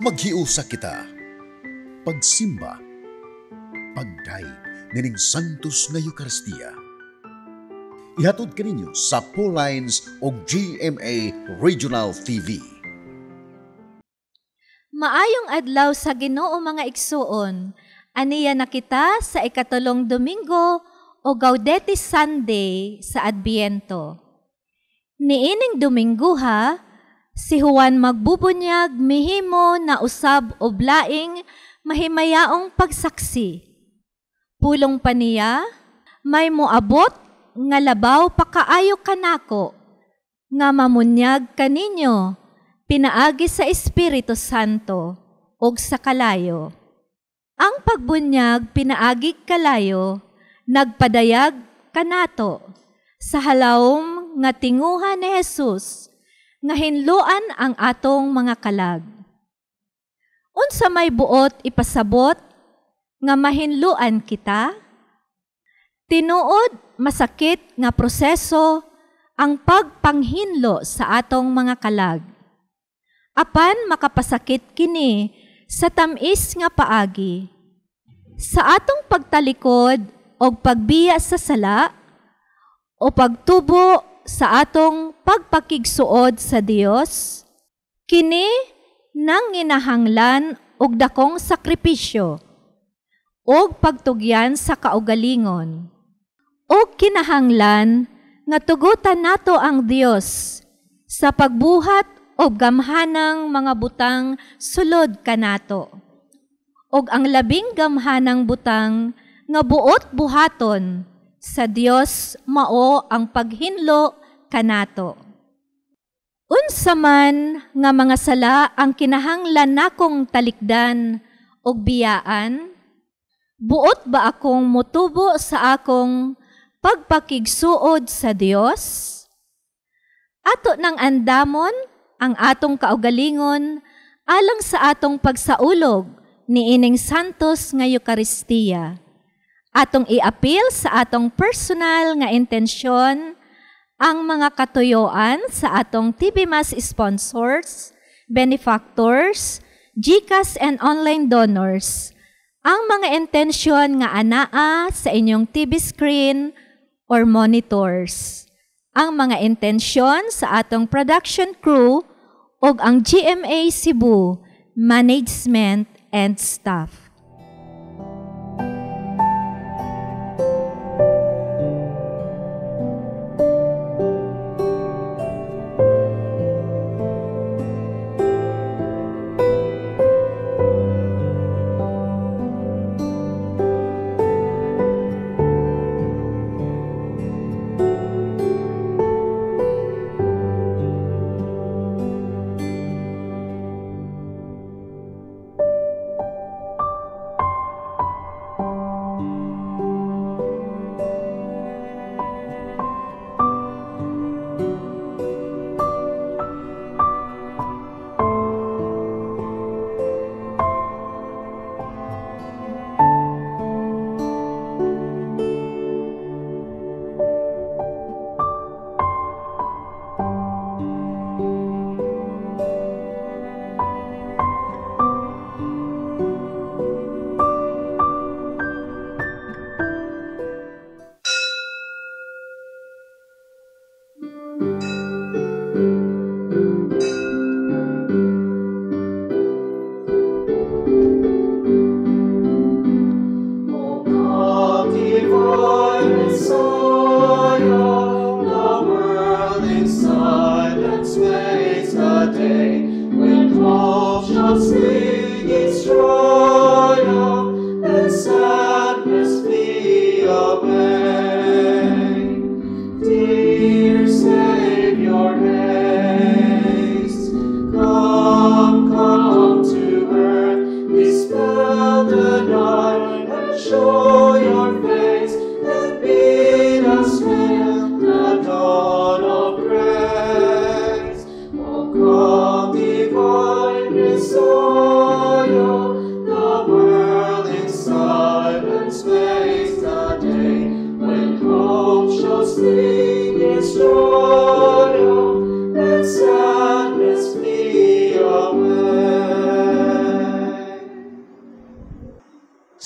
Maghiusa kita, pagsimba, pagdayeg nining Santos nga Eucharistia. Ihatod kaninyo sa Paulines o GMA Regional TV. Maayong adlaw sa Ginoo, mga igsuon. Aniya na kita sa ikatulong Domingo o Gaudete Sunday sa Adbiento. Niining Dominguha, si Juan magbubunyag mihimo na usab og laing mahimayaong pagsaksi. Pulong pa niya, may moabot nga labaw pa kaayo kanako, nga mamunyag kaninyo, pinaagi sa Espiritu Santo ug sa kalayo. Ang pagbunyag pinaagi kalayo, nagpadayag kanato sa halawom nga tinguha ni Jesus, nga hinloan ang atong mga kalag. Unsa may buot ipasabot nga mahinloan kita? Tinuod masakit nga proseso ang pagpanghinlo sa atong mga kalag. Apan makapasakit kini sa tamis nga paagi. Sa atong pagtalikod o pagbiya sa sala o pagtubo sa atong pagpakigsuod sa Dios, kini nang ginahanglan og dakong sakripisyo og pagtugyan sa kaugalingon. Og kinahanglan nga tugutan nato ang Dios sa pagbuhat og gamhanang mga butang sulod kanato. Og ang labing gamhanang butang nga buot buhaton sa Dios mao ang paghinlo kanato. Unsa man nga mga sala ang kinahanglan nakong talikdan og biyaan? Buot ba akong motubo sa akong pagpakigsuod sa Dios? Ato nang andamon ang atong kaugalingon alang sa atong pagsaulog niining Santos nga Eucharistia. Atong iapil sa atong personal nga intensyon ang mga katuyoan sa atong TV Mass sponsors, benefactors, GCash and online donors. Ang mga intensyon nga anaa sa inyong TV screen or monitors. Ang mga intensyon sa atong production crew ug ang GMA Cebu management and staff. Come, divine Messiah,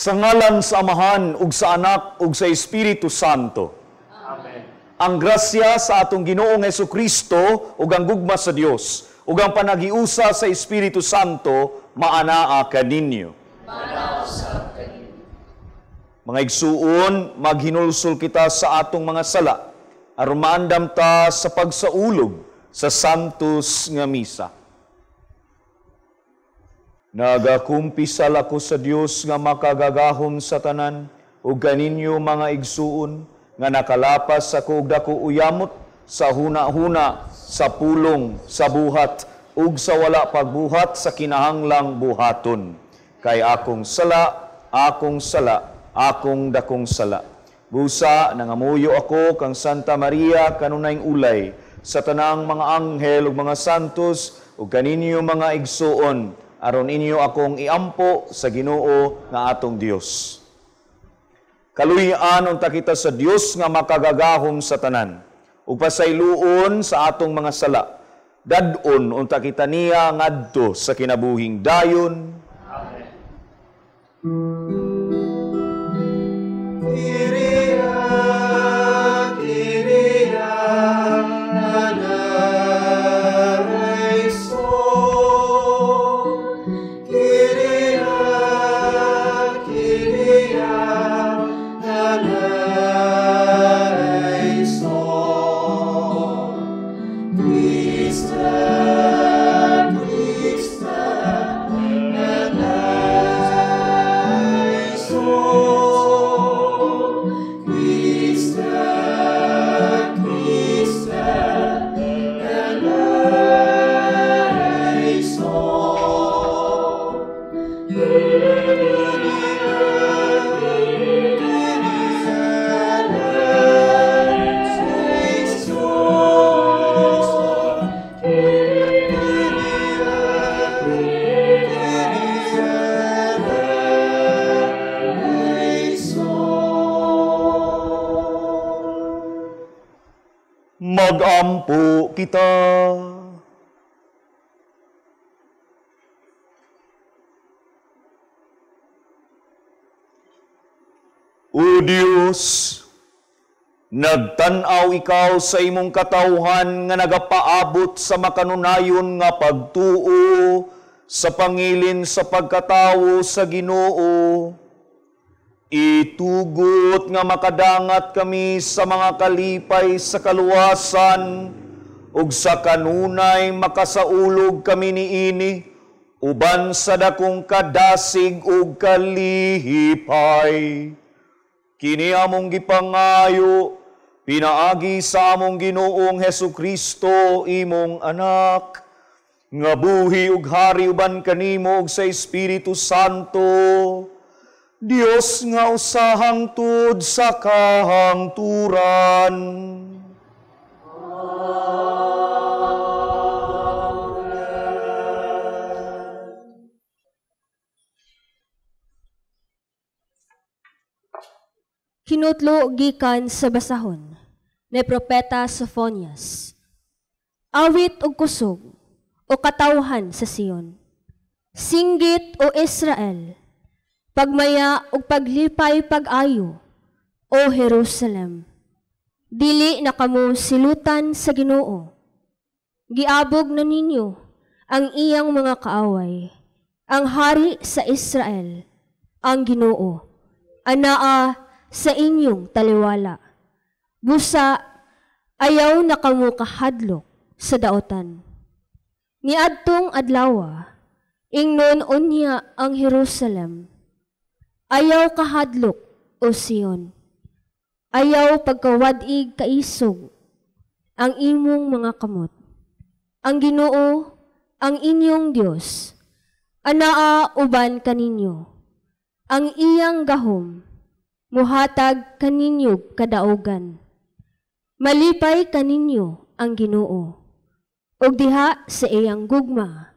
Sa ngalan sa Amahan, ug sa Anak, ug sa Espiritu Santo. Amen. Ang grasya sa atong Ginoong Hesukristo ug ang gugma sa Dios ug ang panagiusa sa Espiritu Santo maanaa kaninyo. Maanaa kaninyo. Mga igsuon, maghinulsol kita sa atong mga sala aron maandam ta sa pagsaulog sa Santos nga Misa. Nagakumpisal ako sa Dios nga makagagahom sa tanan ug kaninyo mga igsuon nga nakalapas ako og dako uyamot sa huna-huna, sa pulong, sa buhat ug sa wala pagbuhat sa kinahanglang buhaton. Kay akong sala, akong sala, akong dakong sala. Busa nangamuyo ako kang Santa Maria kanunayng ulay sa tanang mga anghel ug mga santos ug kaninyo mga igsuon aron inyo akong iampo sa Ginoo nga atong Dios. Kaluy-an unta kita sa Dios nga makagagahom sa tanan, ug pasayloon sa atong mga sala. Dad-on unta kita niya ngadto sa kinabuhing dayon. Amen. Magampo kita. O Dios, nagtan-aw ikaw sa imong katawhan nga nagapaabot sa makanunayon nga pagtuo sa pangilin sa pagkatawo sa Ginoo. Itugot nga makadangat kami sa mga kalipay sa kaluwasan, ug sa kanunay makasaulog kami niini, uban sa dakong kadasig ug kalihipay. Kini among gipangayo, pinaagi sa among Ginoong Hesukristo, imong anak, nga buhi ug hari uban kanimo ug sa Espiritu Santo, Dios nga usahang tud sa kahangturan. Amen. Hinutlo gikan sa basahon ni Propeta Sofonias. Awit og kusog o katawhan sa Sion. Singgit o Israel, pagmaya ug paglipay pag-ayo, o Jerusalem. Dili na kamo silutan sa Ginoo. Giabog na ninyo ang iyang mga kaaway, ang hari sa Israel, ang Ginoo, anaa sa inyong taliwala. Busa, ayaw na kamo kahadlok sa daotan. Niadtong adlawa, ingnon unya ang Jerusalem, ayaw kahadlok o Sion. Ayaw pagkawad-ig kaisog ang imong mga kamot. Ang Ginoo, ang inyong Dios, anaa uban kaninyo. Ang iyang gahom, muhatag kaninyo kadaugan. Malipay kaninyo ang Ginoo, ug diha sa iyang gugma,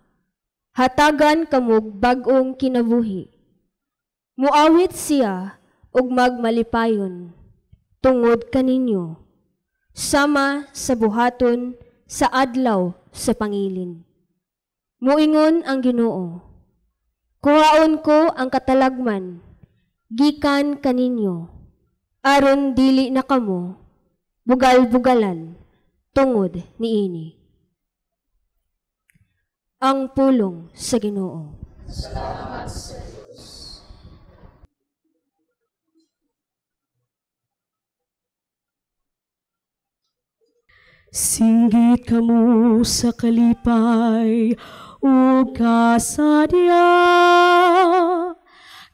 hatagan kamog bag-ong kinabuhi. Muawit siya ug magmalipayon tungod kaninyo, sama sa buhaton sa adlaw sa pangilin. Muingon ang Ginoo, kuhaon ko ang katalagman gikan kaninyo, aron dili na kamo bugal-bugalan tungod niini. Ang pulong sa Ginoo. Salamat sa Diyos. Singgit kamo sa kalipay ug kasadya,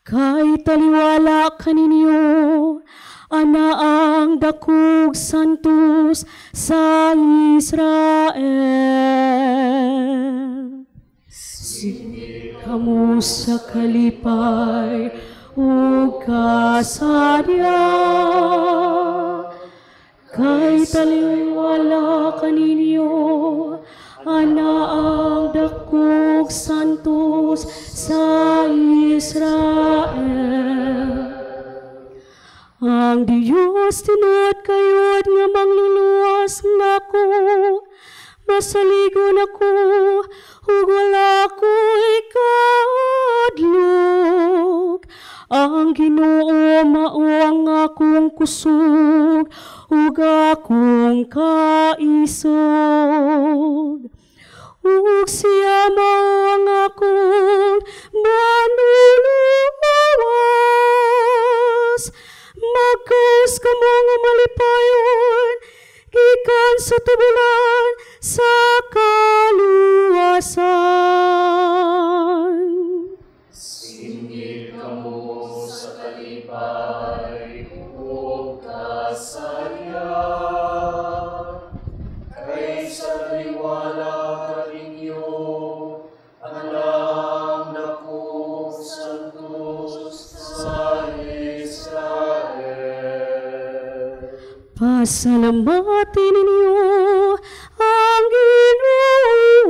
kay taliwala kaninyo ana ang dakog santos sa Israel. Singgit kamo sa kalipay ug kasadya, kay taliwala kaninyo ana ang dakog santos sa Israel. Ang Diyos tinuod kayod nga mangluluwas nako, masaligon ako ug wala ko'y kaadlok. Ang Ginoo mao ang akong kusog ug akong kaisog, ug siya mao ang akong manluluwas. Magkaos kamo nga malipayon gikan sa tubulan sa kaluwasan. Singgit kamo sa kalipay ug kasadya, kay sa taliwala kaninyo ang dakog santos sa Israel. Pasalamatin ninyo ang Ginoo,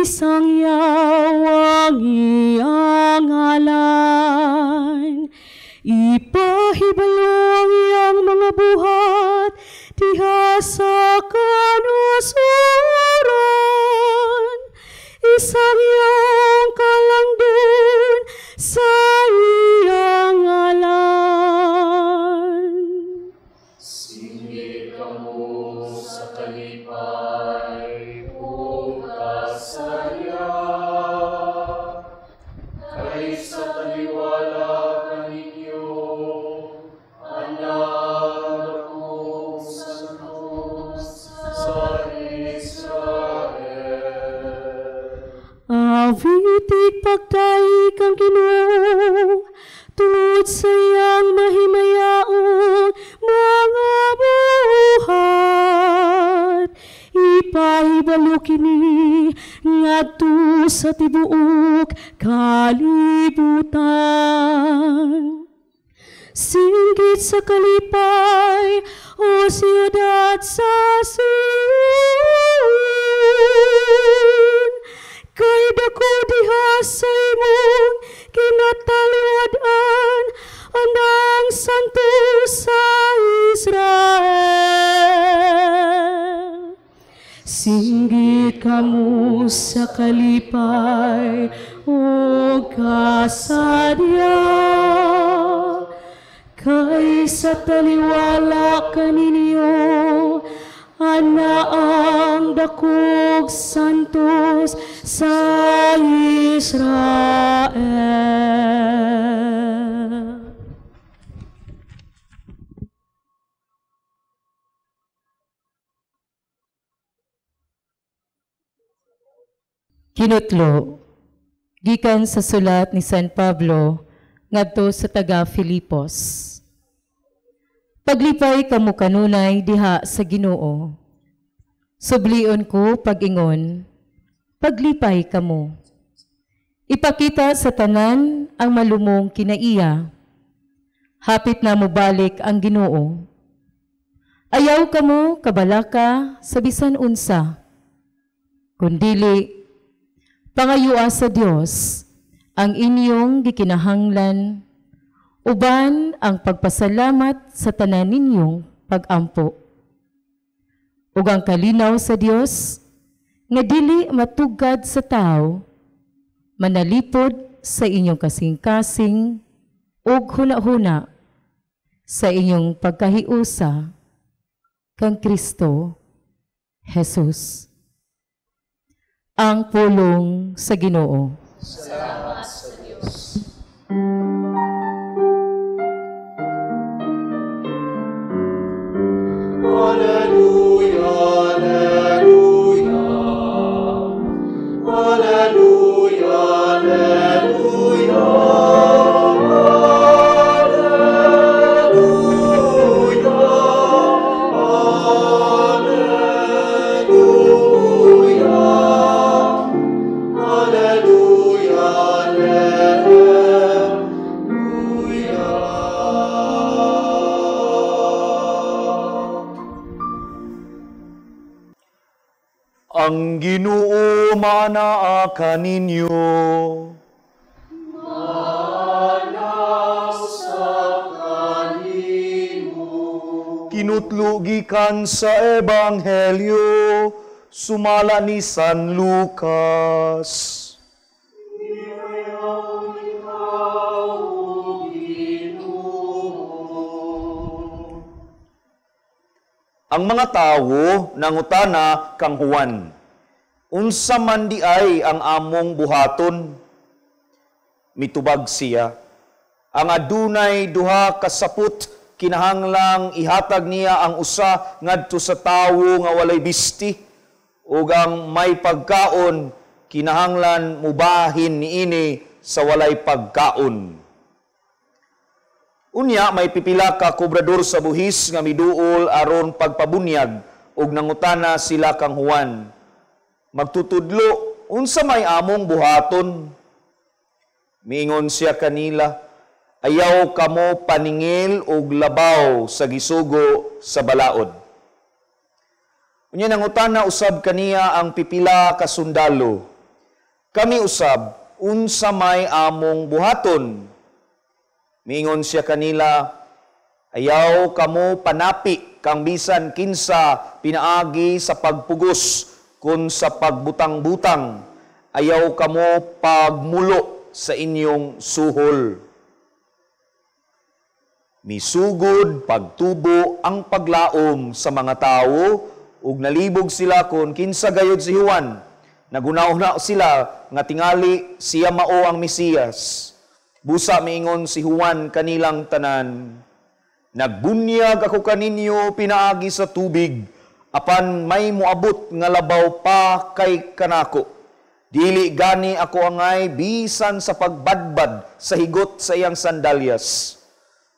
isang yawang iyang ngalan. Ipahibalo ang iyang mga buhat diha sa kanasuran. Isang iyang kalangdon sa iyang ngalan. Singgit kamo sa kalipay ug kasadya, kay sa taliwala kaninyo ana ang dakog santos sa Israel. Awitig pagdaig ang Ginoo tungod sa iyang mahimayaong mga buhat. Ipahibalo kini ngadto sa tibuok kalibutan. Singgit sa kalipay, o siyudad sa Sion, kay dako diha sa imong kinataliwad-an anang santo sa Israel. Singgit kamo sa kalipay ug kasadya, kay sa taliwala kaninyo ana ang dakog santos sa Israel. Kinutlo, gikan sa sulat ni San Pablo ngadto sa taga Filipos. Paglipay kamo kanunay diha sa Ginoo. Sublion ko pag-ingon, paglipay kamo. Ipakita sa tanan ang malumong kinaiya. Hapit na mobalik ang Ginoo. Ayaw kamo kabalaka sa bisan unsa. Kundili, pangayua sa Dios ang inyong gikinahanglan uban ang pagpasalamat sa tanan ninyong pagampo. Ug ang kalinaw sa Dios nga dili matugad sa tao, manalipod sa inyong kasing-kasing ug hunahuna sa inyong pagkahiusa kang Kristo Jesus. Ang pulong sa Ginoo. Salamat sa Dios. Alleluia, alleluia. Alleluia, alleluia. Alleluia, alleluia. Alleluia, alleluia. Ang Ginoo manaa kaninyo. Mana sa kanimo. Kinutlo gikan sa Ebanghelyo sumala ni San Lucas. Ang mga tawo nangutana kang Juan, unsa man di ay ang among buhaton? Mitubag siya, ang adunay duha ka saput kinahanglang ihatag niya ang usa ngadto sa tawo nga walay bisti, ug ang may pagkaon kinahanglan mubahin niini sa walay pagkaon. Unya may pipila ka kobrador sa buhis nga miduol aron pagpabunyag, ug nangutana sila kang Juan, magtutudlo, unsa may among buhaton? Miingon siya kanila, ayaw kamo paningil og labaw sa gisugo sa balaod. Unya nangutana usab kaniya ang pipila ka sundalo, kami usab, unsa may among buhaton? Miingon siya kanila, ayaw kamo panapi kang bisan kinsa pinaagi sa pagpugos kun sa pagbutang-butang, ayaw kamo pagmulo sa inyong suhol. Misugod pagtubo ang paglaom sa mga tawo, ug nalibog sila kun kinsa gayud si Juan. Nagunaw-na sila nga tingali siya mao ang Mesiyas. Busa miingon si Juan kanilang tanan, nagbunyag ako kaninyo pinaagi sa tubig, apan may moabot nga labaw pa kay kanako. Dili gani ako angay bisan sa pagbadbad sa higot sa iyang sandalyas.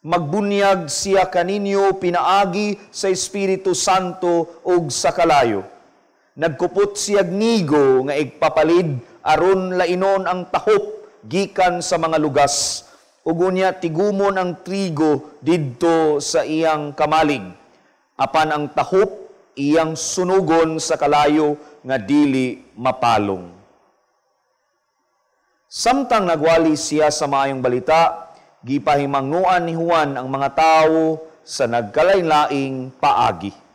Magbunyag siya kaninyo pinaagi sa Espiritu Santo ug sa kalayo. Nagkupot siyag nigo nga igpapalid aron lainon ang tahop gikan sa mga lugas, ug unya tigumon ang trigo didto sa iyang kamalig. Apan ang tahop iyang sunugon sa kalayo nga dili mapalong. Samtang nagwali siya sa maayong balita, gipahimangnoan ni Juan ang mga tawo sa nagkalain-laing paagi.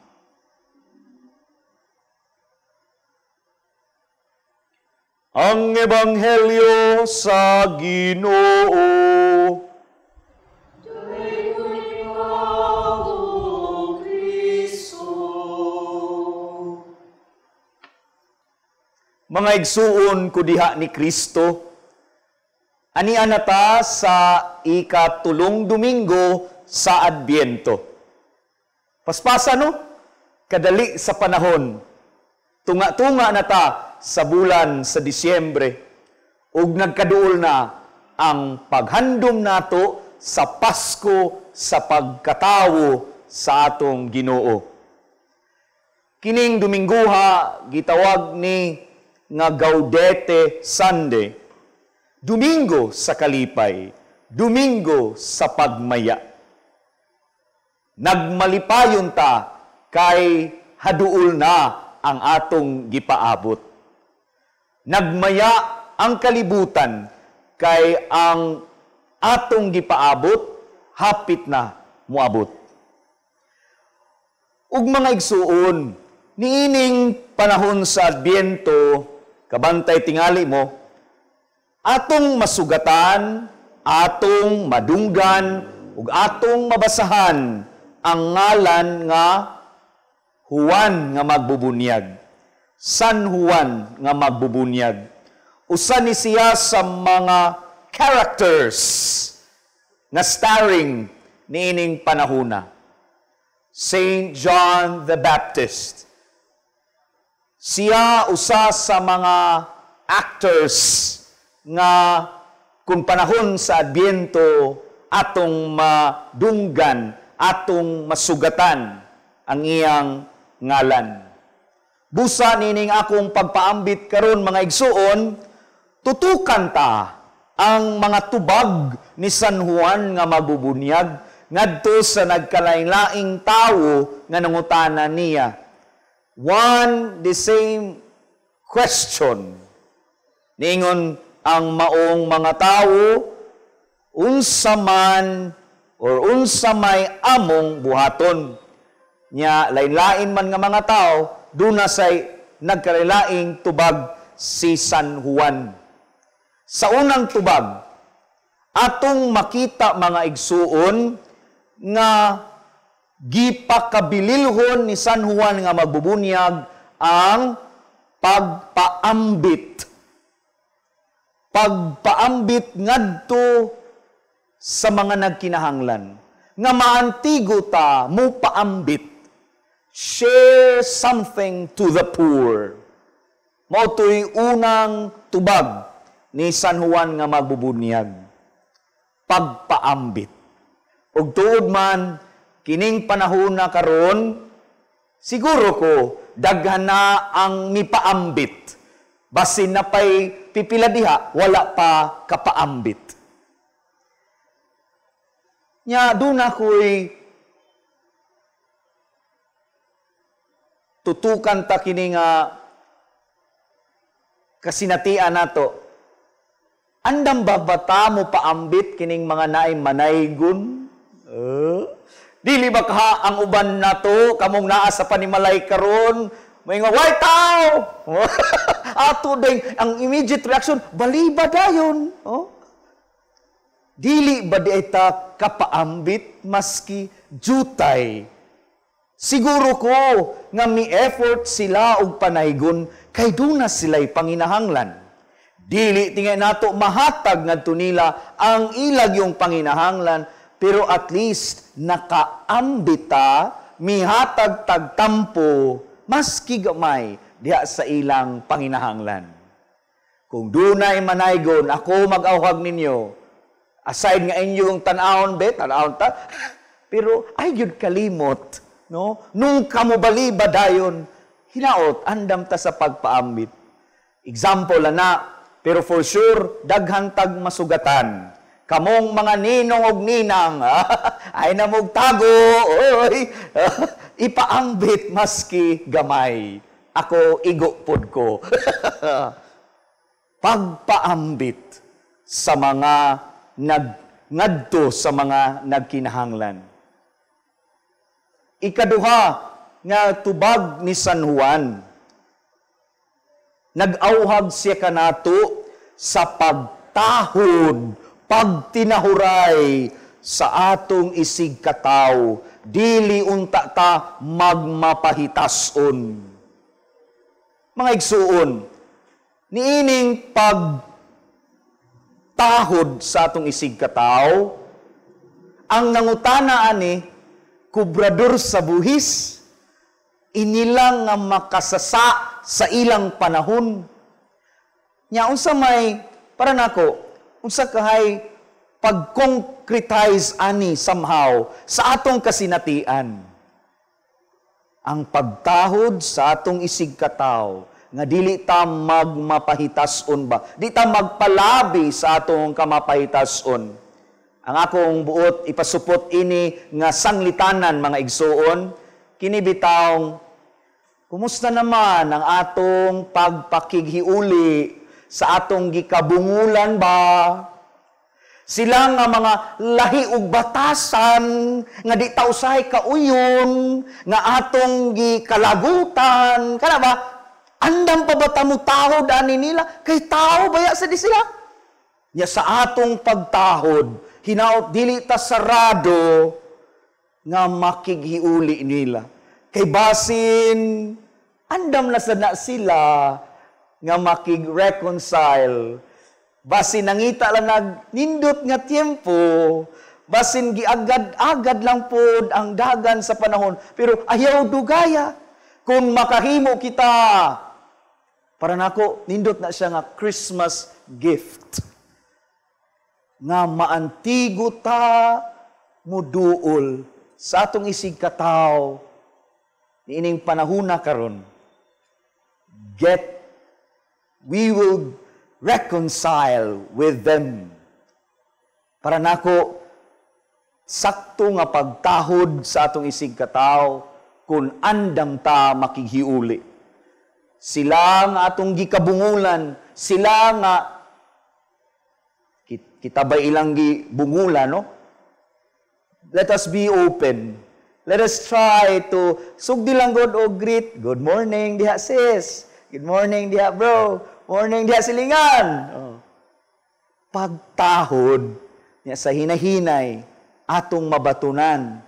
Ang Ebanghelyo sa Ginoo. Dayon ikaw, O Kristo. Mga igsuon ko diha ni Kristo, ania na ta sa ikatulong Domingo sa Adbyento. Paspasa no? Kadali sa panahon. Tunga-tunga na ta sa bulan sa Disyembre, ug nagkaduol na ang paghandom nato sa Pasko sa pagkatawo sa atong Ginoo. Kining Domingguha gitawag ni nga Gaudete Sunday. Domingo sa kalipay, Domingo sa pagmaya. Nagmalipayon ta kay haduol na ang atong gipaabot. Nagmaya ang kalibutan kay ang atong gipaabot hapit na moabot. Ug mga igsuon, niining panahon sa Adbyento, kabantay tingali mo, Atong masugatan, atong madunggan, ug atong mabasahan ang ngalan nga Juan nga magbubunyag. San Juan nga magbubunyag. Usa ni siya sa mga characters nga starring niining panahona. Saint John the Baptist. Siya usa sa mga actors nga kung panahon sa Adbyento atong madunggan, atong masugatan ang iyang ngalan. Busa nining akong pagpaambit karon, mga igsuon, tutukan ta ang mga tubag ni San Juan nga magbubunyag ngadto sa nagkalain-laing tawo nga nangutana niya. One the same question. Ningon ang maong mga tawo, "Unsa man or unsa may among buhaton?" Nya lain-lain man nga mga tao, duna say nagkalain tubag si San Juan. Sa unang tubag, atong makita, mga igsuon, nga gipakabililhon ni San Juan nga magbubunyag ang pagpaambit. Pagpaambit ngadto sa mga nagkinahanglan. Nga maantigo ta mo paambit. Share something to the poor. Mao to'y unang tubag ni San Juan nga magbubunyag. Pagpaambit. Ug tuod man, kining panahon na karon, siguro ko, daghan na ang mipaambit. Basin na pa'y pipila diha, wala pa kapaambit. Nya, doon ako'y tutukan ta kini nga kasinatian nato. Andam ba bata mo paambit kining mga naay manaygon? Dili ba ka ang uban nato kamong naa sa panimalay karon moingon, "Way tao!" Ato ding ang immediate reaction, baliba dayon. Oh? Dili ba di ta kapaambit maski jutay? Siguro ko nga mi-effort sila og panaygon kay duna sila'y panginahanglan. Dili tingay nato mahatag ngadto nila ang ilag yung panginahanglan, pero at least nakaambita, mihatag tagtampo, maski gamay diha sa ilang panginahanglan. Kung dunay manaygon, ako mag-awhag ninyo. Aside nga inyong tan-awon, be, tan-awon ta, pero ay gyud kalimot, no? Nung kamubaliba dayon, hinaot, andam ta sa pagpaambit. Example na, pero for sure, daghan tag masugatan. Kamong mga ninong og ninang, ay namog tago, oy, ipaambit maski gamay. Ako, igo pod ko. Pagpaambit sa mga ngadto sa mga nagkinahanglan. Ikaduha nga tubag ni San Juan, nag-awhag siya kanato sa pagtahod, pagtinahuray sa atong isig kataw, dili unta ta magmapahitason. Mga igsuon, niining pagtahod sa atong isig kataw, ang nangutana ani, kubrador sa buhis, inilang nga makasasa sa ilang panahon. Nya unsa may, para nako, unsa kahay pag-concretize ani somehow sa atong kasinatian. Ang pagtahod sa atong isig kataw, nga dili ta magmapahitason ba, di ta magpalabi sa atong kamapahitason. Ang akong buot ipasupot ini nga sanglitanan, mga igsuon, kini bitawng kumusta naman ang atong pagpakighiuli sa atong gikabungulan ba? Sila nga mga lahi og batasan nga di ta usahay kauyon nga atong gikalagutan, kana ba? Andam pa ba ta mo tahod ani nila? Kay tao baya sa di sila? Nya sa atong pagtahod, hinaot dili ta sarado nga makighiuli nila. Kay basin andam na sad na sila nga makig-reconcile. Basin nangita lang nindot nga tiempo, basin giagad-agad lang pod ang dagan sa panahon, pero ayaw dugaya kung makahimo kita. Para nako nindot na siya nga Christmas gift nga maantigo ta muduol sa atong isig katawo niining panahona karon. Get we will reconcile with them. Para nako sakto nga pagtahod sa atong isig katawo kung andam ta makighiuli. Sila nga atong gikabungulan, sila nga kita ba ilang gibungulan, no? Let us be open. Let us try to sugdi lang god og greet. Good morning diha sis. Good morning diha bro. Morning diha silingan. Oh. Pagtahod niya sa hinahinay atong mabatunan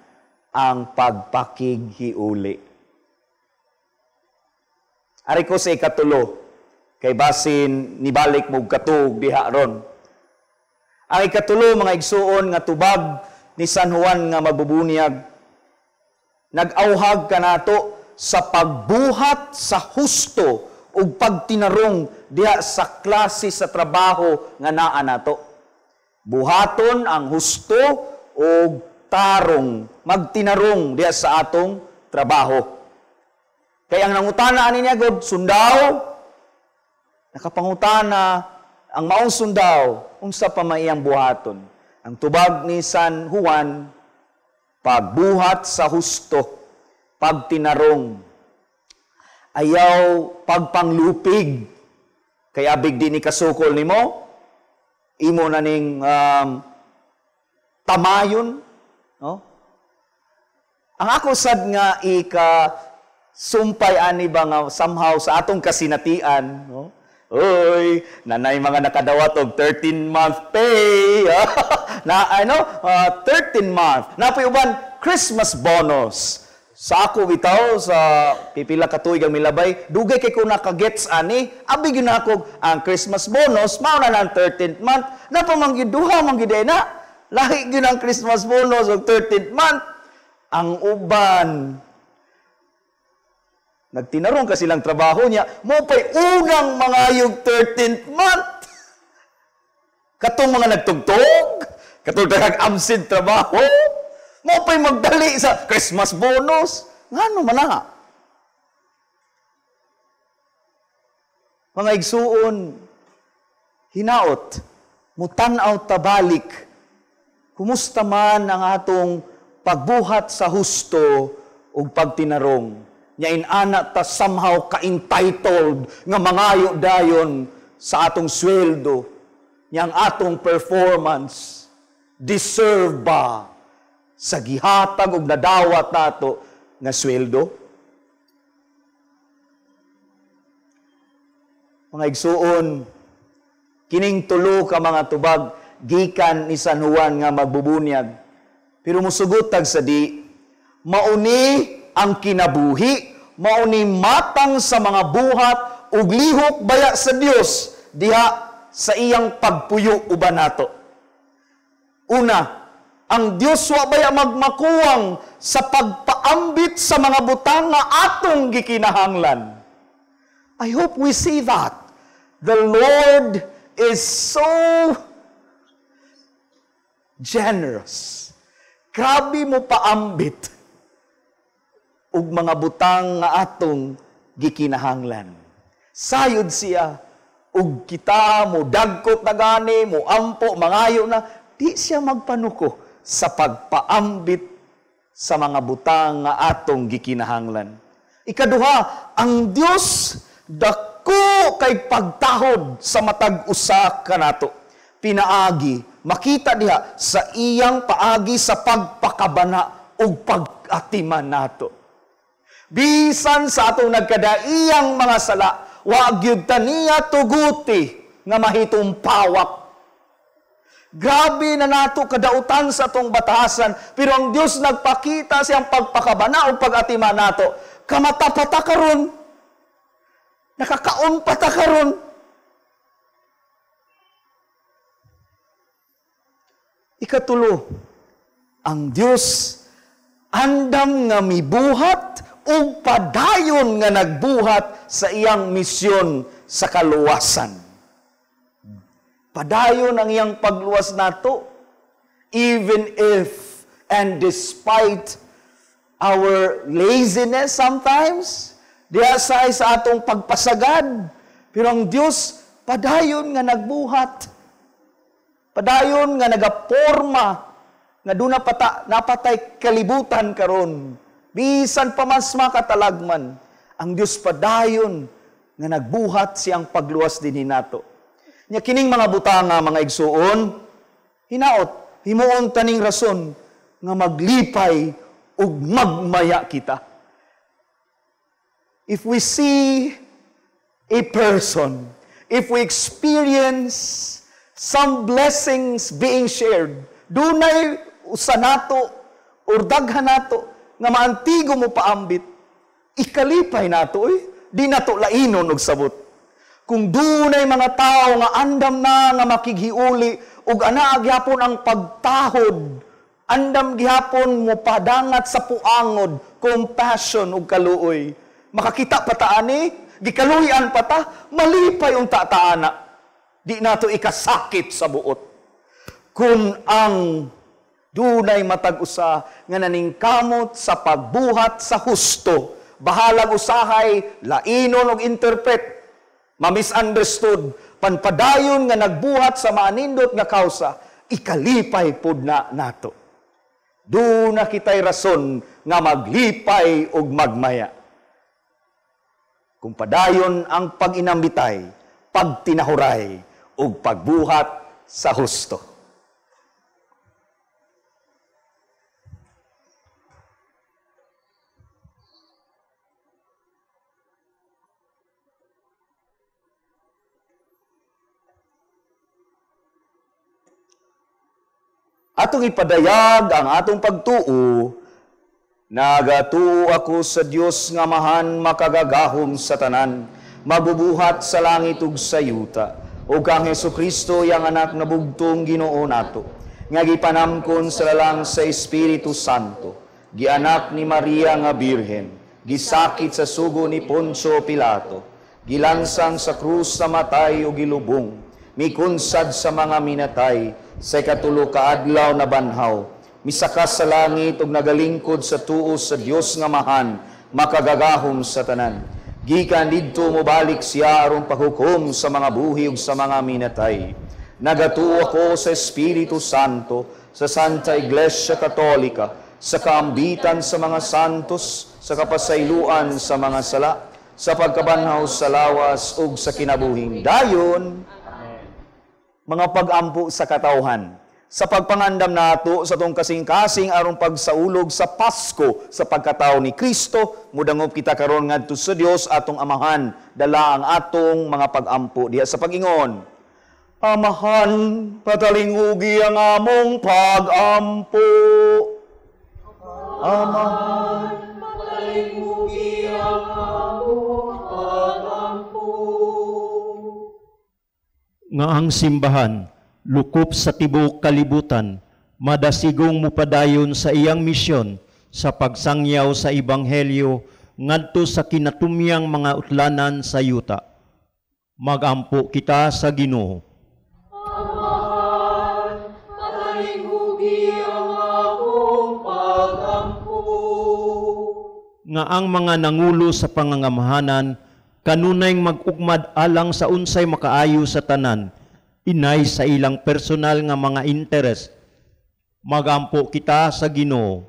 ang pagpakighiuli. Ari ko sa ikatulo, kay basin nibalik mo katug diha ron. Ang ikatulo, mga igsuon, nga tubag ni San Juan nga magbubuniyag, nag-auhag kanato sa pagbuhat sa husto ug pagtinarong diha sa klase sa trabaho nga naa nato. Buhaton ang husto ug tarong, magtinarong diha sa atong trabaho. Kay ang nangutana ani niya god sundao, nakapangutana ang maong sundao unsa pa may iyang buhaton. Ang tubag ni San Juan, pagbuhat sa husto, pagtinarong, ayaw pagpanglupig. Kay abig di ni kasukol nimo, imo na ning tamayon, no? Ang ako sad nga ika sumpay ani ba nga somehow sa atong kasinatian, no? Oy, nanay mga nakadawat og 13-month pay. Na ano, 13-month. Napoy uban Christmas bonus. Sa ako bitaw sa pipila ka tuig ang milabay, dugay kay ko nakagets ani, abi gyud nako ang Christmas bonus, mao na lang 13th month. Napa man gyud duha man gyud na. Lahi gyud ang Christmas bonus og 13th month. Ang uban nagtinarong ka silang trabaho niya, mo pa'y unang mangayog 13th month. Katong mga nagtugtog, katong nag-absent trabaho, mo pa'y magdali sa Christmas bonus. Ngano man na? Mga igsuon, hinaot, mutan-aw tabalik, kumusta man ang atong pagbuhat sa husto ug pagtinarong. Nya inana ta somehow ka-entitled nga mangayo dayon sa atong sweldo, nya ang atong performance deserve ba sa gihatag og nadawat nato nga sweldo? Mga igsuon, kining tulo ka mga tubag gikan ni San Juan nga magbubunyag. Pero musugot tag sa di, mauni ang kinabuhi, mauni matang sa mga buhat ug lihok baya sa Dios diha sa iyang pagpuyo uban nato. Una, ang Dios wa baya magmakuwang sa pagpaambit sa mga butang nga atong gikinahanglan. I hope we see that. The Lord is so generous. Grabe mo paambit ug mga butang nga atong gikinahanglan. Sayod siya ug kita mo dagkot na gani, mo ampo, mangayo na, di siya magpanuko sa pagpaambit sa mga butang nga atong gikinahanglan. Ikaduha, ang Dios dako kay pagtahod sa matag usa kanato. Pinaagi, makita diha sa iyang paagi sa pagpakabana ug pag-atiman nato. Bisan sa atong nagkadaiyang mga sala, wa gyud ta niya tuguti nga mahitumpawak. Grabe na nato kadautan sa atong batasan, pero ang Dios nagpakita siyang pagpakabana o pag-atima nato. Kamata pa ta karon. Nakakaon pa ta karon. Ikatulo, ang Dios andam nga mibuhat ug padayon nga nagbuhat sa iyang misyon sa kaluwasan. Padayon ang iyang pagluwas nato, even if and despite our laziness sometimes, diha sa atong pagpasagad, pero ang Dios padayon nga nagbuhat. Padayon nga nagaporma nga duna pata napatay kalibutan karon. Bisan pa mas makatalagman, ang Dios padayon nga nagbuhat siyang pagluwas dinhi nato. Nya kining mga butanga mga igsuon, hinaot himuon taning rason nga maglipay ug magmaya kita. If we see a person, if we experience some blessings being shared, dunay usa nato or daghan nato nga maantigo mo paambit, ikalipay nato oy, di nato lainon og sabot. Kung dunay mga tao nga andam na nga makighiuli ug anaa gihapon ang pagtahod, andam gihapon mo padangat sa puangod, compassion ug kaluoy, makakita pa ta ani, gikaluy-an pa ta, malipay unta ta ana. Di nato ikasakit sa buot. Kung ang dunay matag usa nga naningkamot sa pagbuhat sa husto, bahalag usahay lainon og interpret, ma-misunderstood, panpadayon nga nagbuhat sa maanindot nga kausa, ikalipay pud na nato. Duna kitay rason nga maglipay ug magmaya. Kung padayon ang pag-inambitay, pagtinahuray ug pagbuhat sa husto. Atong ipadayag ang atong pagtuo, nagatuo ako sa Dios nga Amahan makagagahom sa tanan, mabubuhat sa langit ug sa yuta, ug kang Hesukristo iyang anak na bugtong Ginoo nato, nga gipanamkon sa lalang sa Espiritu Santo, gianak ni Maria nga Birhen, gisakit sa sugo ni Poncio Pilato, gilansang sa krus sa matay ug gilubong, mikunsad sa mga minatay, sa ikatulo ka adlaw na banhaw, misakas sa langit ug nagalingkod sa tuo sa Dios nga Amahan, makagagahom sa tanan. Gikan didto mobalik siya aron paghukom sa mga buhi ug sa mga minatay. Nagatuo ako sa Espiritu Santo, sa Santa Iglesia Katolika, sa kaambitan sa mga santos, sa kapasayloan sa mga sala, sa pagkabanhaw sa lawas ug sa kinabuhing dayon. Mga pag-ampo sa katawhan, sa pagpangandam nato sa tong kasing-kasing aron pagsaulog sa Pasko sa pagkatao ni Kristo, mudangop kita karon ngadto sa Dios atong Amahan, dala ang atong mga pag-ampo diha sa pag-ingon. Amahan, patalingugi ang among pag-ampo. Amahan, patalingugi ang among pag-ampo. Nga ang simbahan, lukop sa tibuok kalibutan, madasigong mupadayon sa iyang misyon sa pagsangyaw sa ebanghelyo ngadto sa kinatumyang mga utlanan sa yuta. Magampo kita sa Ginoo. Amahan, patalingugi ang akong pag-ampo. Nga ang mga nangulo sa pangangamahanan kanunay mag-ugmad alang sa unsay makaayo sa tanan, inay sa ilang personal nga mga interes. Magampo kita sa Ginoo.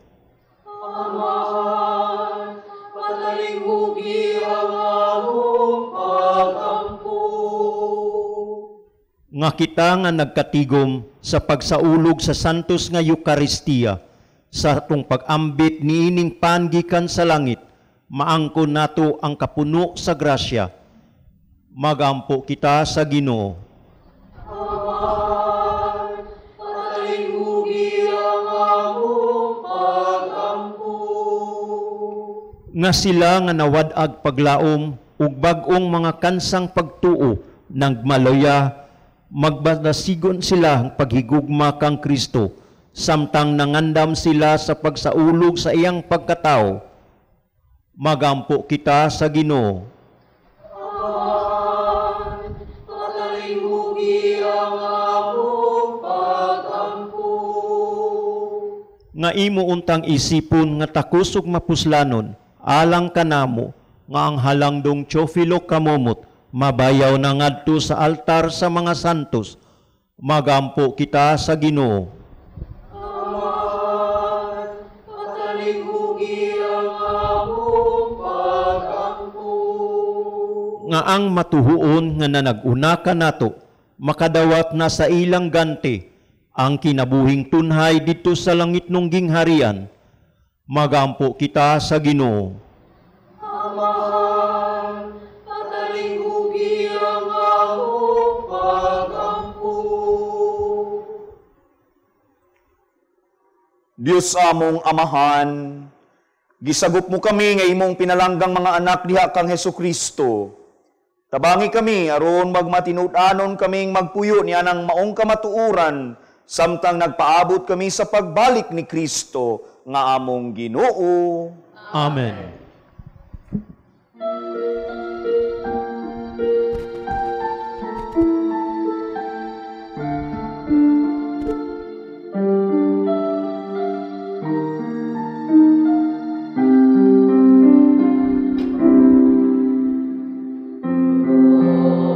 Amahan, patalingugi ang among pag-ampo. Nga kita nga nagkatigom sa pagsaulog sa Santos nga Eukaristiya, sa atong pag-ambit niining pangikan sa langit, maangkon nato ang kapuno sa grasya. Magampo kita sa Ginoo. Amahan, Nga sila nga nawad-ag paglaom ug bag-ong mga kansang pagtuo nagmaloya, magbadasigon sila ang paghigugma kang Kristo, samtang nangandam sila sa pagsaulog sa iyang pagkatao. Magampo kita sa Ginoo. Patalinghugi ang among pagampo. Nga imo untang isipon nga takos ug mapuslanon, alang kanamo nga ang halangdong Teofilo kamomot mabayaw na ngadto sa altar sa mga santos. Magampo kita sa Ginoo. Amahan, patalinghugi ang among pagampo. Nga ang matuhuon nga nanag-una kanato makadawat na sa ilang ganti ang kinabuhing tunhay dito sa langit nung gingharian. Magampo kita sa Ginoo. Amahan, patalinghugi ang among pagampo. Diyos among Amahan, gisagop mo kami nga imong pinalanggang mga anak diha kang Hesukristo. Tabangi kami aron magmatinud-anon kaming magpuyo niya ng maong kamatuoran samtang nagpaabot kami sa pagbalik ni Kristo nga among Ginoo. Amen.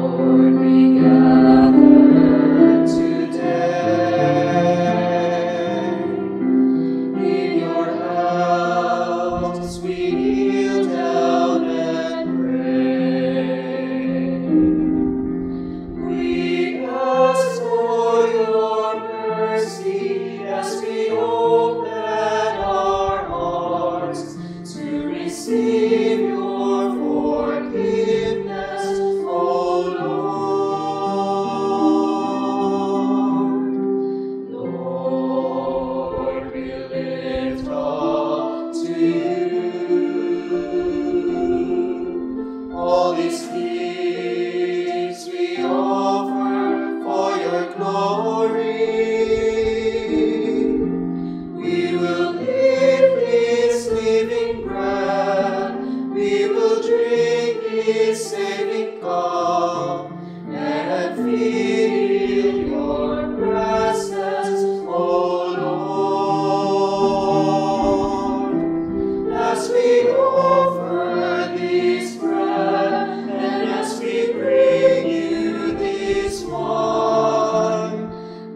Lord, we gather today in your house. We kneel down and pray. We ask for your mercy as we open our hearts to receive your forgiveness, O Lord. Lord, we lift up to you all these gifts we offer for your glory. We will eat this living bread, we will drink this saving cup, and feel your presence, O Lord. As we offer this bread, and as we bring you this wine,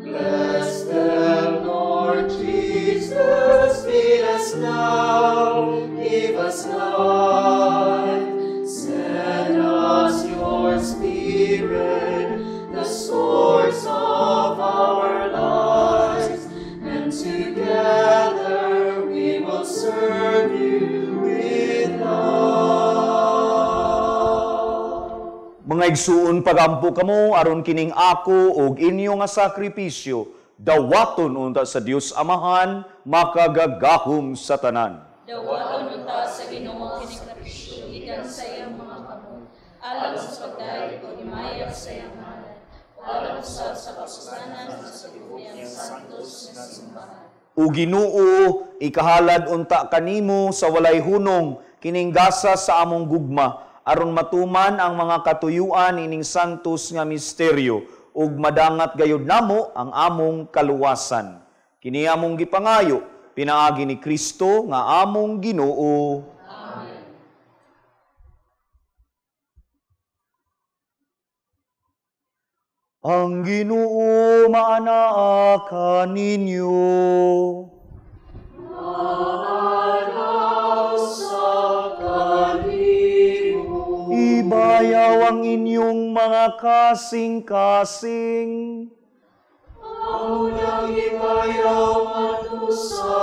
bless them, Lord Jesus, lead us now, give us life, send us your Spirit, the source of our lives, and together we will serve you with love. Mga igsuon, pagampo kamo aron kining ako ug inyo nga sakripisyo dawaton unta sa Dios Amahan makagagahom sa tanan. Dawaton unta sa Ginoo kining sakripisyo gikan sa iyang mga kamot, alang sa pagdayeg ug himayak sa iyang ngalan, alang usab sa kapuslanan sa tibuok niyang santos nga simbahan. O Ginoo, ikahalad unta kanimo sa walay hunong kining gasa sa among gugma aron matuman ang mga katuyuan ining santos nga misteryo ug madangat gayud namo ang among kaluwasan. Kini among gipangayo pinaagi ni Kristo nga among Ginoo. Amen. Ang Ginoo maanaa kaninyo. Ibayaw ang inyong mga kasing-kasing. Amo nang ibayaw ngadto sa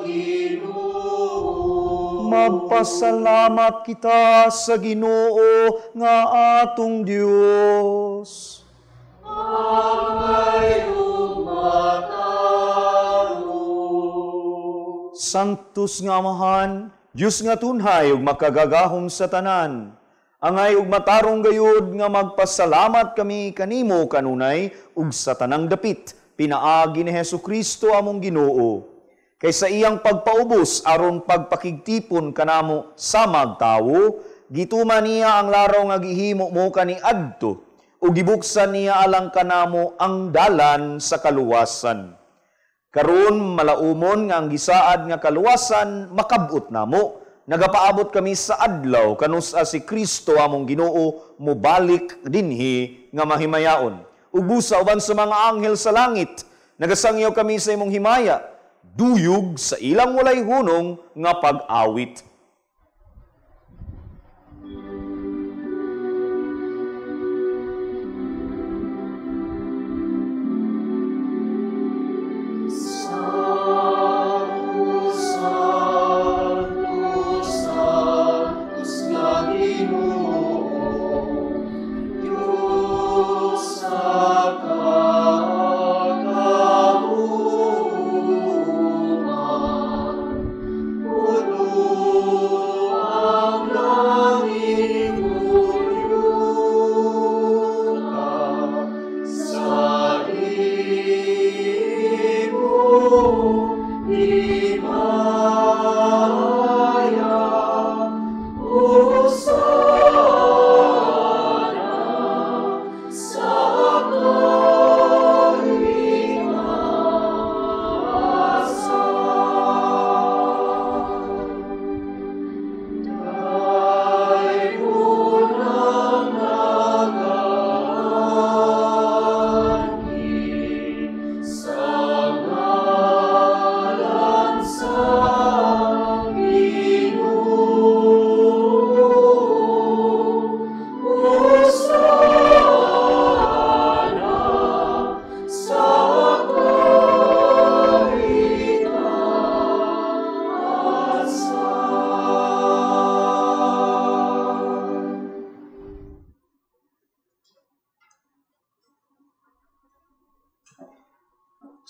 Ginoo. Magpasalamat kita sa Ginoo nga atong Dios. Angay ug matarong. Sanctus nga Amahan, Dios nga tunhay ug makagagahom sa tanan, angay ug matarong gayud nga magpasalamat kami kanimo kanunay ug sa tanang dapit pinaagi ni Hesukristo among Ginoo. Kay sa iyang pagpaubos aron pagpakigtipon kanamo sa magtawo, gituman niya ang laraw nga gihimo mo kaniadto ug gibuksan niya alang kanamo ang dalan sa kaluwasan. Karon malaumon nga ang gisaad nga kaluwasan makabot namo. Nagapaabot kami sa adlaw kanus-a si Kristo among Ginoo mobalik dinhi nga mahimayaon. Ug busa uban sa mga anghel sa langit, nagasangyaw kami sa imong himaya, duyog sa ilang walay hunong nga pag-awit.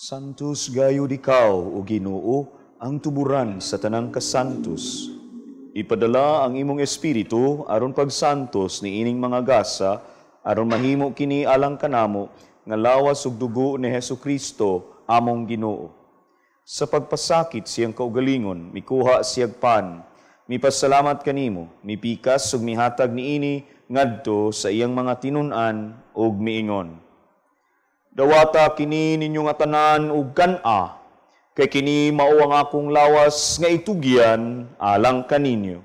Santos gayud ikaw, o Ginoo, ang tuburan sa tanang kasantos. Ipadala ang imong espiritu aron pagsantos ni ining mga gasa, aron mahimo kini alang kanamo nga lawas ug dugo ni Hesukristo among Ginoo. Sa pagpasakit siyang kaugalingon, mikuha siyag pan, mipasalamat kanimo, mipikas ug mihatag niini ngadto sa iyang mga tinun-an ug miingon. Dawata kini ninyo nga tanan ug kan-a, kay kini mao ang akong lawas nga itugyan alang kaninyo.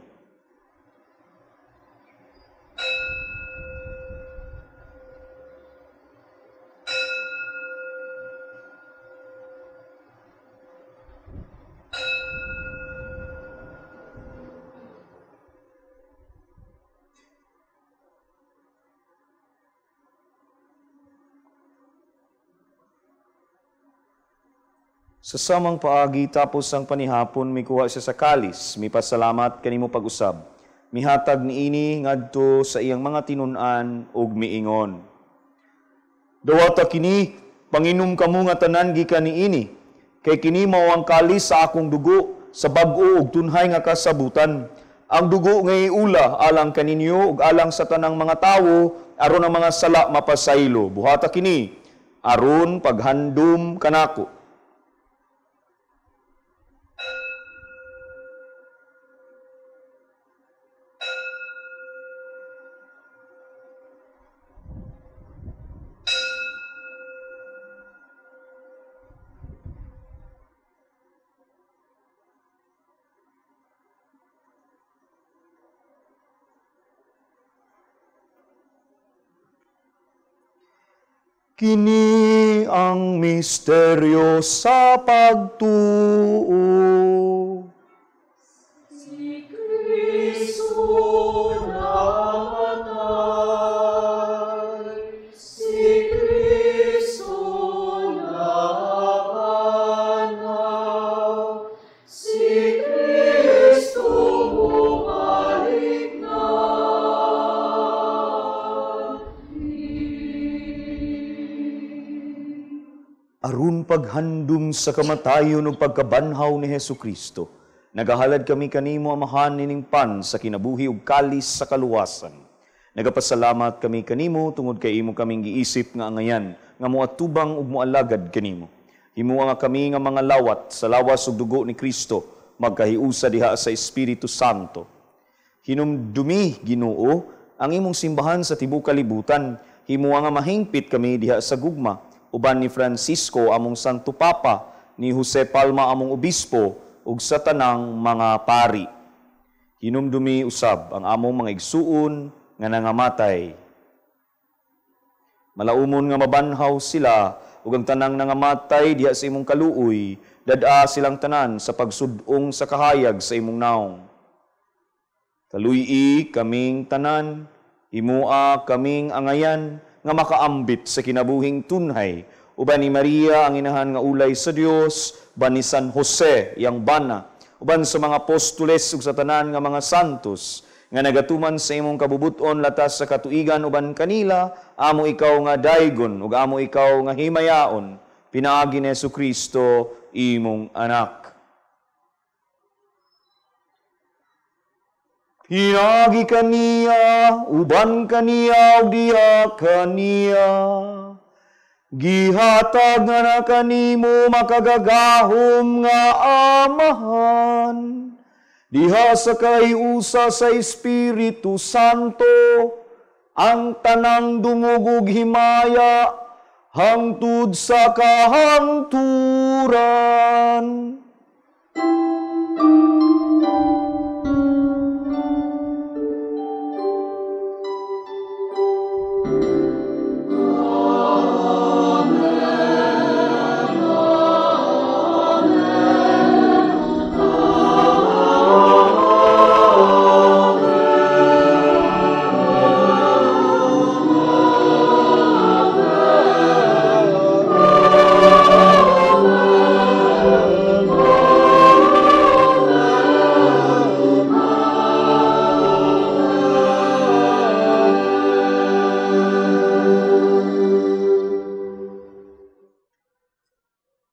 Sa samang paagi tapos ang panihapon, mikuha siya sa kalis, mipasalamat kanimo pag-usab. Mihatag niini ngadto sa iyang mga tinun-an ug miingon. Dawata kini, panginom kamo nga tanan gikan niini, kay kini mao ang kalis sa akong dugo, sa bag-o ug tunhay nga kasabutan. Ang dugo nga iula alang kaninyo ug alang sa tanang mga tawo aron ang mga sala mapasaylo. Buhata kini aron paghandom kanako. Kini ang misteryo sa pagtuo. Si Kristo namatay, si Kristo nabanhaw, si Kristo bumalik na. Aron paghandom sa kamatayon ug pagkabanhaw ni Hesukristo, Nagahalad kami kanimo, Amahan, nining pan sa kinabuhi ug kalis sa kaluwasan. Nagapasalamat kami kanimo tungod kay imo kaming giisip nga angayan nga moatubang ug moalagad kanimo. Himoa nga kami nga mga lawat sa lawas ug dugo ni Kristo magkahiusa diha sa Espiritu Santo. Hinumdumi, Ginoo, ang imong simbahan sa tibuok kalibutan. Himoa nga mahingpit kami diha sa gugma uban ni Francisco among Santo Papa, ni Jose Palma among obispo, ug sa tanang mga pari. Hinumdumi usab ang among mga igsuon nga nangamatay. Malaumon nga mabanhaw sila ug ang tanang nangamatay diha sa imong kaluoy, dad-a silang tanan sa pagsud-ong sa kahayag sa imong naong. Kaluy-i kaming tanan, himoa kaming angayan nga makaambit sa kinabuhing tunhay, uban ni Maria ang inahan nga ulay sa Dios, uban ni San Jose iyang bana, uban sa mga apostoles ug sa tanan nga mga santos nga nagatuman sa imong kabubuton latas sa katuigan uban kanila, amo ikaw nga daygon ug amo ikaw nga himayaon, pinaagi ni Hesukristo imong anak. Pinaagi kaniya, uban kaniya ug diha kaniya, gihatag nga na kanimo makagagahom nga Amahan, diha sa kahiusa sa Espiritu Santo, ang tanang dungog ug himaya hangtod sa kahangturan.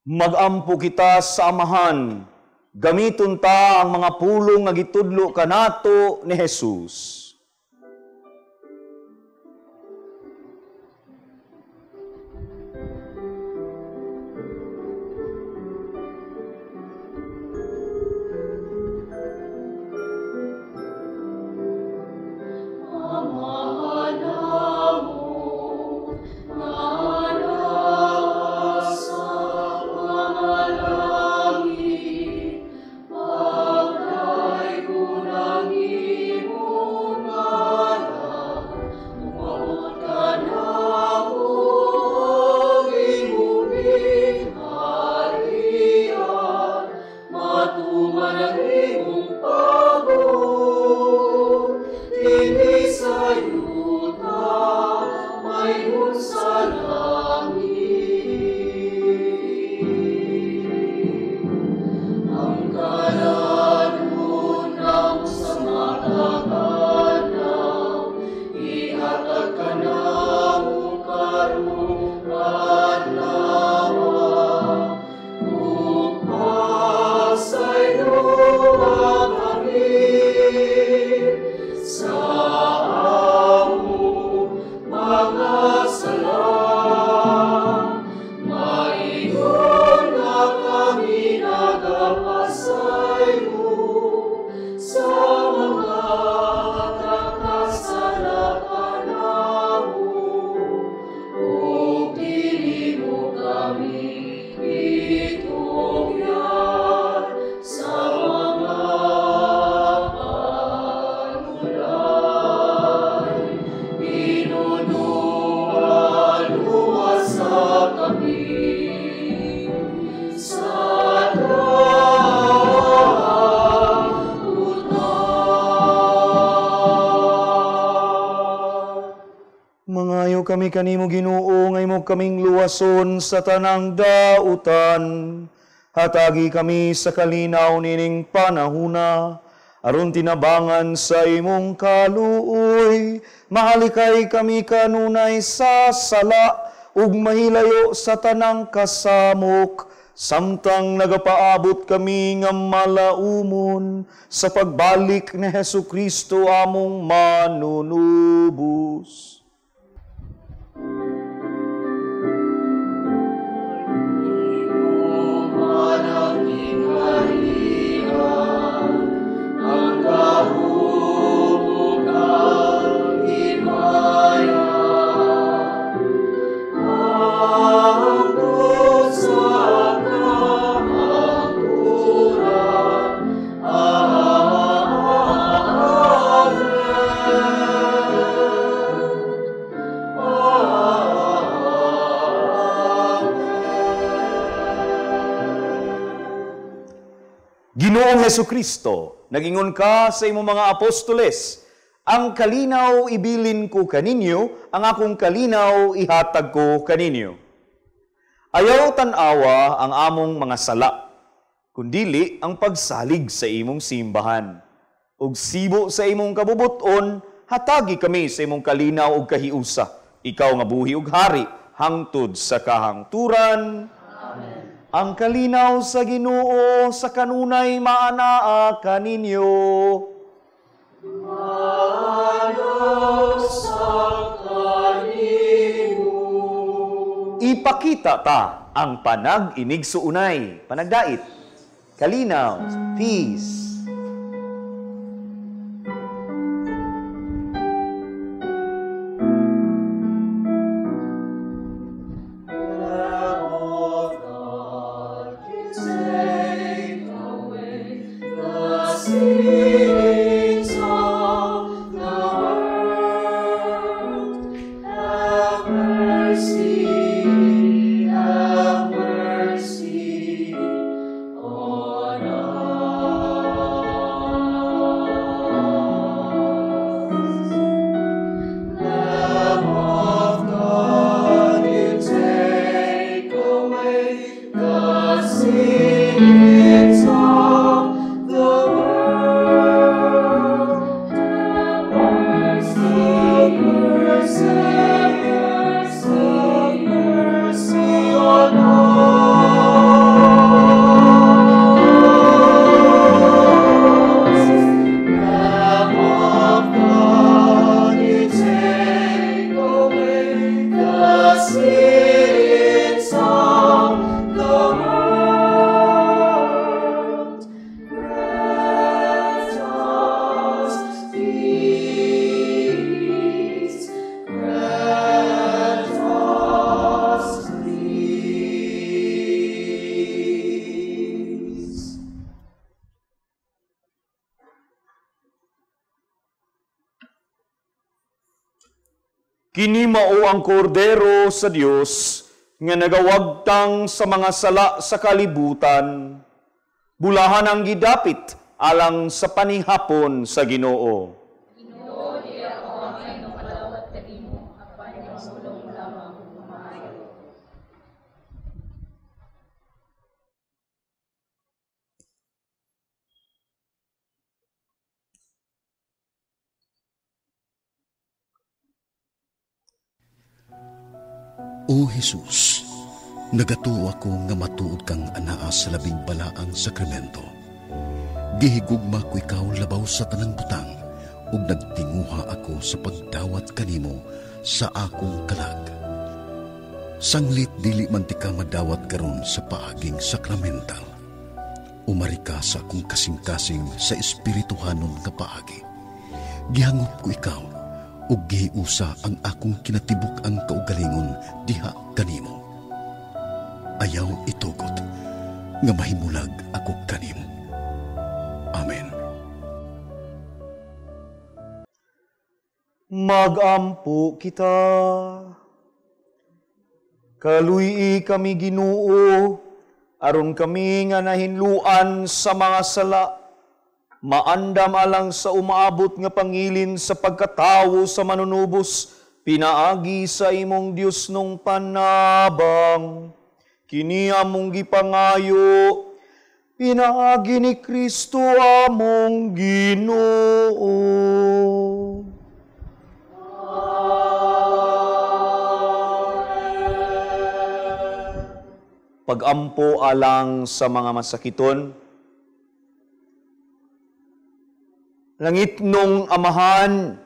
Magampo kita sa Amahan, gamiton ta ang mga pulong nga gitudlo kanato ni Jesus. Kami kanimo Ginoo nga imo kaming luwason sa tanang dautan. Hatagi kami sa kalinaw nining panahuna, aron tinabangan sa imong kaluoy. Mahalikay kami kanunay sa sala ug mahilayo sa tanang kasamok samtang nagapaabot kami nga malaumon sa pagbalik ni Hesukristo among manunubos. Ginoong Hesukristo, nagingon ka sa imong mga apostoles, ang kalinaw ibilin ko kaninyo, ang akong kalinaw ihatag ko kaninyo. Ayaw tan-awa ang among mga sala, kundili ang pagsalig sa imong simbahan. Ug sibo sa imong kabubuton, hatagi kami sa imong kalinaw ug kahiusa. Ikaw nga buhi ug hari, hangtod sa kahangturan. Amen. Ang kalinaw sa Ginoo sa kanunay maanaa kaninyo. Maanaa sa kanimo. Ipakita ta ang panag-inigsuunay, panagdait, kalinaw, peace. Kini mao ang kordero sa Dios nga nagawagtang sa mga sala sa kalibutan. Bulahan ang gidapit alang sa panihapon sa Ginoo. Ginoo, di ako angay makalawat kanimo, apan sulong lamang maayo. O Jesus, nagatuo ako nga matuod kang anaa sa labing balaang sakramento. Gihigugma ko ikaw labaw sa tanang butang, ug nagtinguha ako sa pagdawat kanimo sa akong kalag. Sanglit dili man ti ka madawat karon sa paaging sakramental. Umari ka sa akong kasing-kasing sa espirituhanon nga paagi. Gihangop ko ikaw, ug gihiusa ang akong kinatibuk ang kaugalingon diha kanimo. Ayaw itugot nga mahimulag ako kanimo. Amen. Magampo kita. Kaluy-i kami Ginoo, aron kami nga nahinluan sa mga sala, maandam alang sa umaabot nga pangilin sa pagkatawo sa manunubos, pinaagi sa imong Dios nung panabang. Kini among gipangayo, pinaagi ni Kristo among Ginoo. Pagampo alang sa mga masakiton. Langitnong Amahan,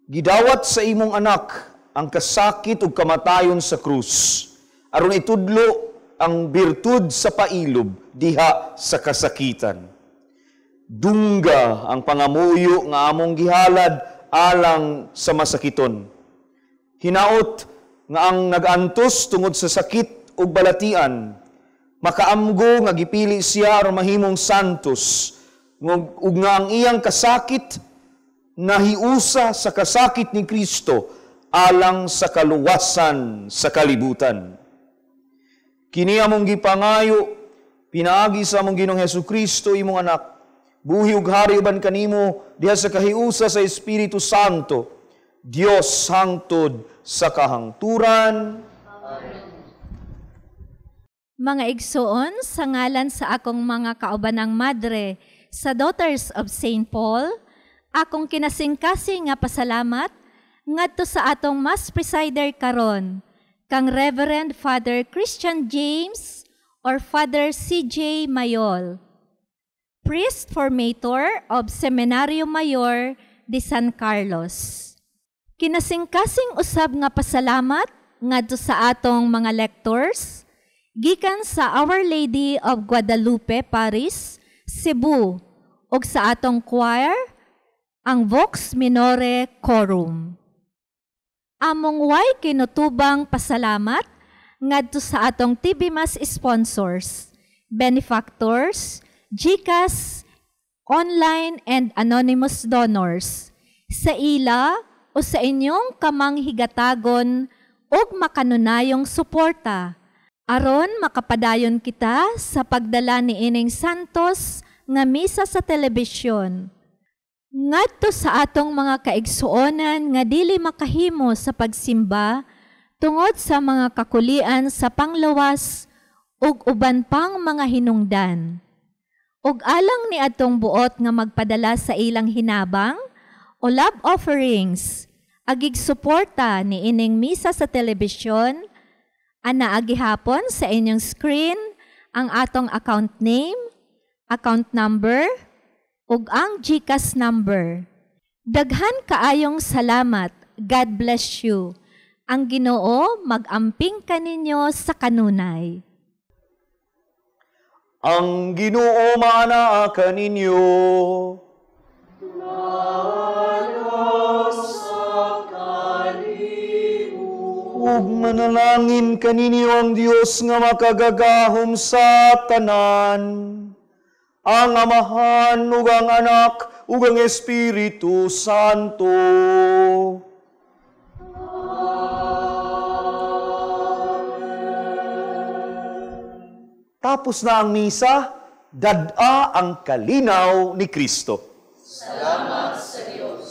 gidawat sa imong anak ang kasakit ug kamatayon sa krus, aron itudlo ang birtud sa pailob diha sa kasakitan. Dungga ang pangamuyo nga among gihalad alang sa masakiton. Hinaot nga ang nagantos tungod sa sakit ug balatian, makaamgo nga gipili siya aron mahimong santos, ug nga ang iyang kasakit nahiusa sa kasakit ni Kristo alang sa kaluwasan sa kalibutan. Kini among gipangayo pinaagi sa among Ginoong Hesukristo, imong anak, buhi ug hari uban kanimo diha sa kahiusa sa Espiritu Santo, Dios hangtod sa kahangturan. Amen. Mga igsoon, sa ngalan sa akong mga kaubanang madre sa Daughters of St. Paul, akong kinasingkasing nga pasalamat ngadto sa atong Mass Presider karon, kang Reverend Father Christian James or Father C.J. Mayol, Priest Formator of Seminario Mayor de San Carlos. Kinasingkasing usab nga pasalamat ngadto sa atong mga lectors, gikan sa Our Lady of Guadalupe, Paris, Cebu, ug sa atong choir, ang Vox Minore Chorum. Among way kinutubang pasalamat ngadto sa atong TV Mass sponsors, benefactors, GCash, online and anonymous donors, sa ila o sa inyong kamanghigatagon ug makanunayong suporta, aron makapadayon kita sa pagdala ni ining santos nga misa sa telebisyon. Ngadto sa atong mga kaigsuonan nga dili makahimo sa pagsimba tungod sa mga kakulian sa panglawas ug uban pang mga hinungdan. Ug alang ni atong buot nga magpadala sa ilang hinabang o love offerings, agig suporta ni ining misa sa telebisyon, ana agihapon sa inyong screen ang atong account name, account number, ug ang GCash number. Daghan kaayong salamat. God bless you. Ang Ginoo mag-amping kaninyo sa kanunay. Ang Ginoo maanaa kaninyo. Ug manalangin kaninyo ang Dios nga makagagahom sa tanan, ang Amahan ug ang Anak ug ang Espiritu Santo. Amen. Tapos na ang misa, dad-a ang kalinaw ni Kristo. Salamat sa Diyos.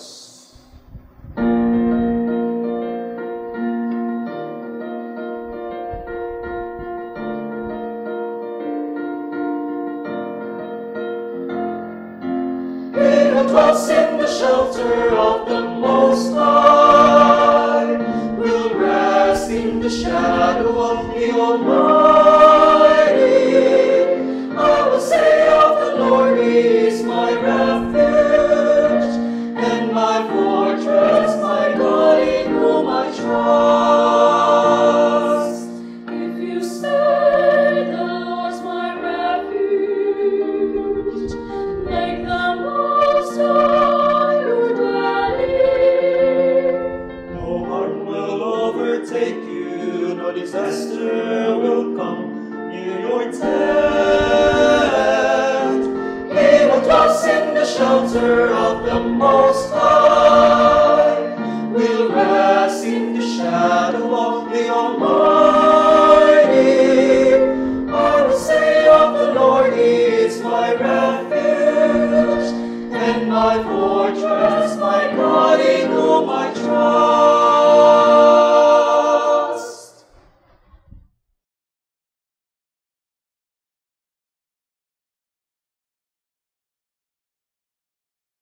Dwells in the shelter of the Most High, will rest in the shadow of the Almighty.